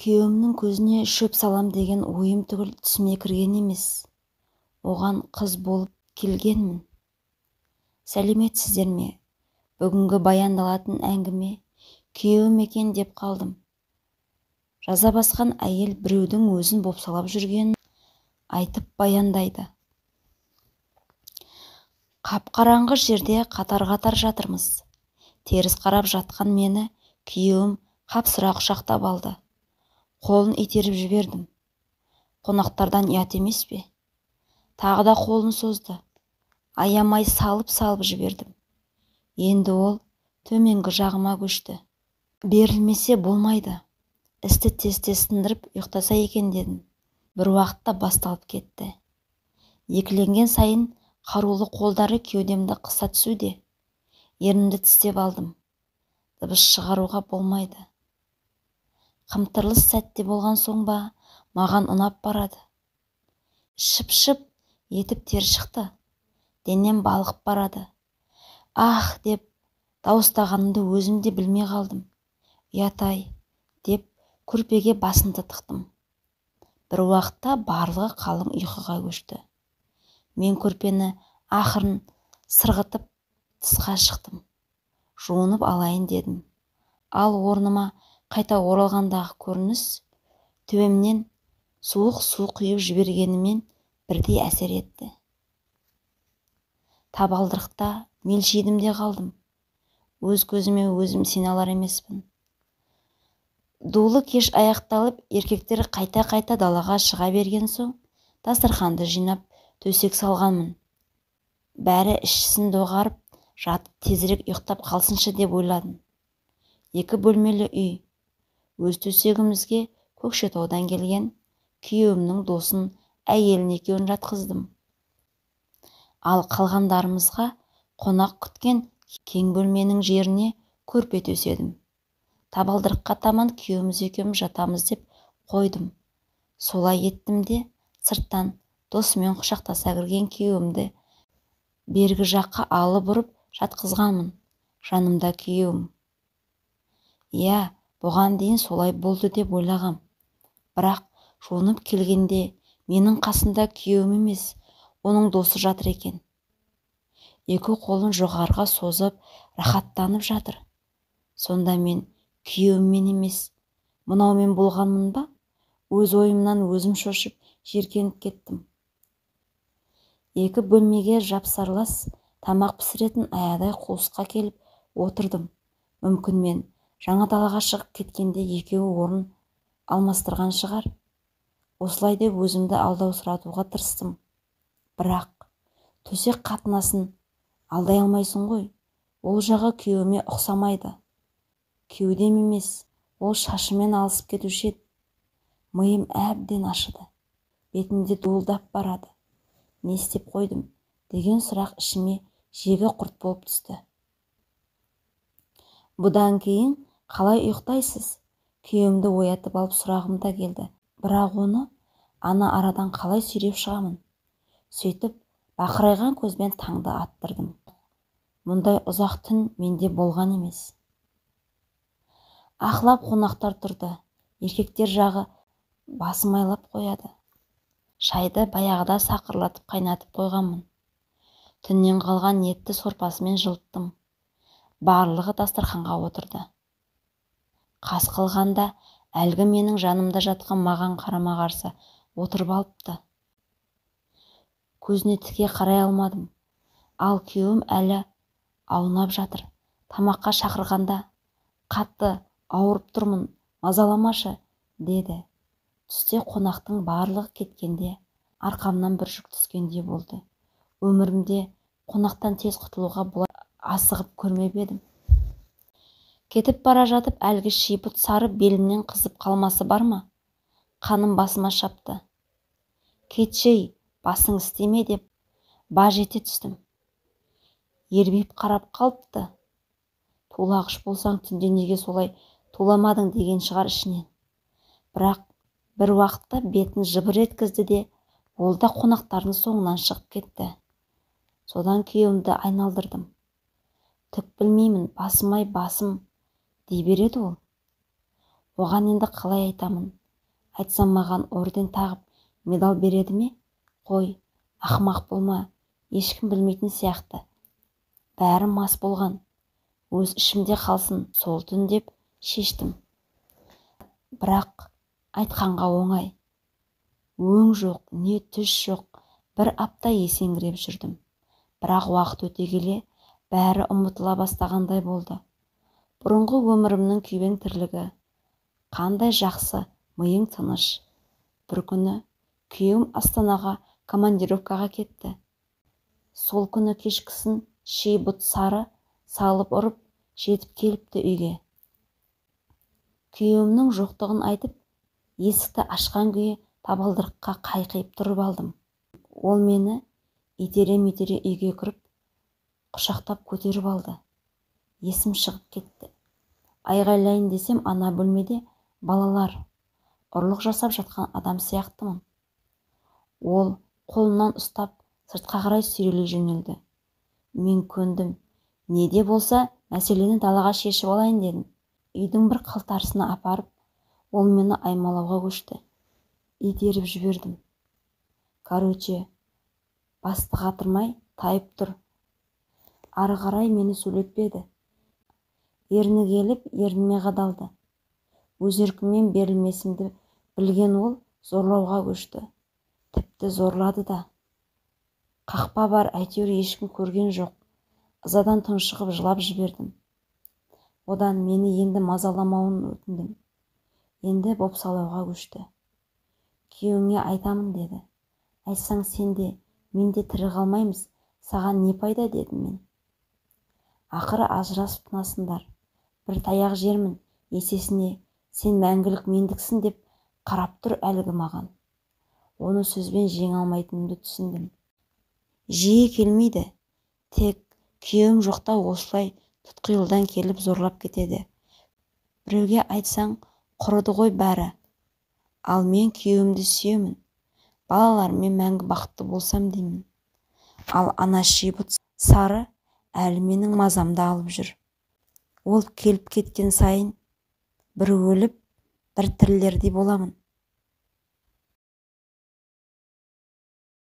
Күйеуімнің көзіне шөп салам деген ойым түгіл түсіме кірген емес. Оған қыз болып келгенмін. Сәлеметсіздер ме? Бүгінгі баяндалатын әңгіме күйеуім екен деп қалдым. Жаза басқан әйел біреудің өзін бопсалап жүргенін айтып баяндайды. Қап-қараңғы жерде қатар-қатар жатырмыз. Теріс қарап жатқан мені күйеуім қапсыра құшақтап алды. Қолын итеріп жібердім. Қонақтардан ұят емес пе? Тағы да қолын созды. Аямай салып-салып жібердім. Енді ол төменгі жағыма көшті. Берілмесе болмайды. Істі тез-тез тындырып ұйықтаса екен дедім. Бір уақытта басталып кетті. Екіленген сайын қарулы қолдары кеудемді қыса түсуде. Ернімді тістеп алдым. Дыбыс шығаруға болмайды. Қымтырлыс сәтте болған соң ба, маған ұнап барады. Шып-шып етіп тер шықты. Денем балқып барады. Ах деп дауыстағанымды өзім де білмей қалдым. Ұят-ай деп көрпеге басымды тықтым. Бір уақытта барлығы қалың ұйқыға көшті. Мен көрпені ақырын сырғытып тысқа шықтым. Жуынып алайын дедім. Ал орныма қайта оралғандағы көрініс төбемнен суық су құйып жібергенімен бірдей әсер етті. Табалдырықта мелшидім де қалдым. Өз көзіме өзім сене алар емеспін. Дулы кеш аяқталып, еркектер қайта-қайта далаға шыға берген соң, дастарханды жинап, төсек салғанмын. Бәрі ішсін доғарып, жатып тезірек ұйықтап қалсыншы деп ойладым. Екі бөлмелі үй. Өз төсегімізге Көкшетаудан келген күйеуімнің досын, әйелін екеуін жатқыздым. Ал қалғандарымызға қонақ күткен кең бөлменің жеріне көрпе төседім. Табалдырыққа таман күйеуіміз екеуміз жатамыз деп қойдым. Солай еттім де сырттан досымен құшақтаса кірген күйеуімді бергі жаққа алып ұрып жатқызғанмын. Жанымда күйеуім. Иә, бұған дейін солай болды деп ойлағам. Бірақ жуынып келгенде менің қасымда күйеуім емес, оның досы жатыр екен. Екі қолын жоғарыға созып, рахаттанып жатыр. Сонда мен күйеуіммен емес, мынаумен болғанмын ба? Өз ойымнан өзім шошып, жиіркеніп кеттім. Екі бөлмеге жапсарлас тамақ пісіретін аядай қуысқа келіп отырдым. Мүмкін мен жаңа далаға шығып кеткенде екеуі орын алмастырған шығар. Осылай деп өзімді алдаусыратуға тырыстым. Бірақ төсек қатынасын алдай алмайсың ғой. Ол жағы күйеуіме ұқсамайды. Кеудем емес, ол шашымен алысып кетуші еді. Миым әбден ашыды. Бетімде дуылдап барады. Не істеп қойдым деген сұрақ ішіме жегі құрт болып түсті. Бұдан кейін қалай ұйықтайсыз? Күйеуімді оятып алып сұрағым да келді. Бірақ оны ана арадан қалай сүйреп шығамын? Сөйтіп, бақырайған көзбен таңды аттырдым. Мұндай ұзақ түн менде болған емес. Ақлап қонақтар тұрды. Еркектер жағы басымайлап қояды. Шайды баяғыда сақырлатып қайнатып қойғанмын. Түннен қалған етті сорпасымен жылыттым. Барлығы дастарханға отырды. Қас қылғанда әлгі менің жанымда жатқан маған қарама-қарсы отырып алыпты. Көзіне тіке қарай алмадым. Ал күйеуім әлі аунап жатыр. Тамаққа шақырғанда қатты ауырып тұрмын, мазаламашы, деді. Түсте қонақтың барлығы кеткенде арқамнан бір жүк түскендей болды. Өмірімде қонақтан тез құтылуға бұлай асығып көрмеп едім. Кетіп бара жатып әлгі шибұт сары белімнен қызып қалмасы бар ма? Қаным басыма шапты. Кетшей, басың істеме деп баж ете түстім. Ербиіп қарап қалыпты. Тулағыш болсаң түнде неге солай туламадың деген шығар ішінен. Бірақ бір уақытта бетін жыбыр еткізді де, ол да қонақтардың соңынан шығып кетті. Содан күйеуімді айналдырдым. Түк білмеймін, басым-ай басым дей береді ол. Оған енді қалай айтамын? Айтсам маған орден тағып медал береді ме? Қой, ақымақ болма, ешкім білмейтін сияқты. Бәрі мас болған. Өз ішімде қалсын сол түн деп шештім. Бірақ айтқанға оңай. Өң жоқ, не түс жоқ, бір апта есеңгіреп жүрдім. Бірақ уақыт өте келе бәрі ұмытыла бастағандай болды. Бұрынғы өмірімнің күйбең тірлігі. Қандай жақсы, миың тыныш. Бір күні күйеуім Астанаға командировкаға кетті. Сол күні кешкісін ши бұт сары салып ұрып жетіп келіпті үйге. Күйеуімнің жоқтығын айтып, есікті ашқан күйі табалдырыққа қайқиып тұрып алдым. Ол мені итере-митере үйге кіріп, құшақтап көтеріп алды. Есім шығып кетті. Айғайлайын десем, ана бөлмеде балалар, ұрлық жасап жатқан адам сияқтымын. Ол қолынан ұстап, сыртқа қарай сүйрелей жөнелді. Мен көндім. Не де болса, мәселені далаға шешіп алайын дедім. Үйдің бір қалтарысына апарып, ол мені аймалауға көшті. Итеріп жібердім. Короче, басты қатырмай тайып тұр. Ары қарай мені сөйлетпеді. Ерні келіп, ерніме қадалды. Өз еркіммен берілмесімді білген ол зорлауға көшті. Тіпті зорлады да. Қақпа бар, әйтеуір ешкім көрген жоқ. Ызадан тұншығып жылап жібердім. Одан мені енді мазаламауын өтіндім. Енді бопсалауға көшті. Күйеуіңе айтамын деді. Айтсаң сен де, мен де тірі қалмаймыз, саған не пайда дедім мен. Ақыры ажырасып тынасыңдар. Бір таяқ жермін, есесіне сен мәңгілік мендіксің деп қарап тұр әлгі маған. Оны сөзбен жеңе алмайтынымды түсіндім. Жиі келмейді, тек күйеуім жоқта осылай тұтқиылдан келіп зорлап кетеді. Біреуге айтсаң, құрыды ғой бәрі. Ал мен күйеуімді сүйемін. Балаларыммен мәңгі бақытты болсам деймін. Ал ана шибұт сары әлі менің мазамды алып жүр. Ол келіп кеткен сайын бір өліп, бір тірілердей боламын.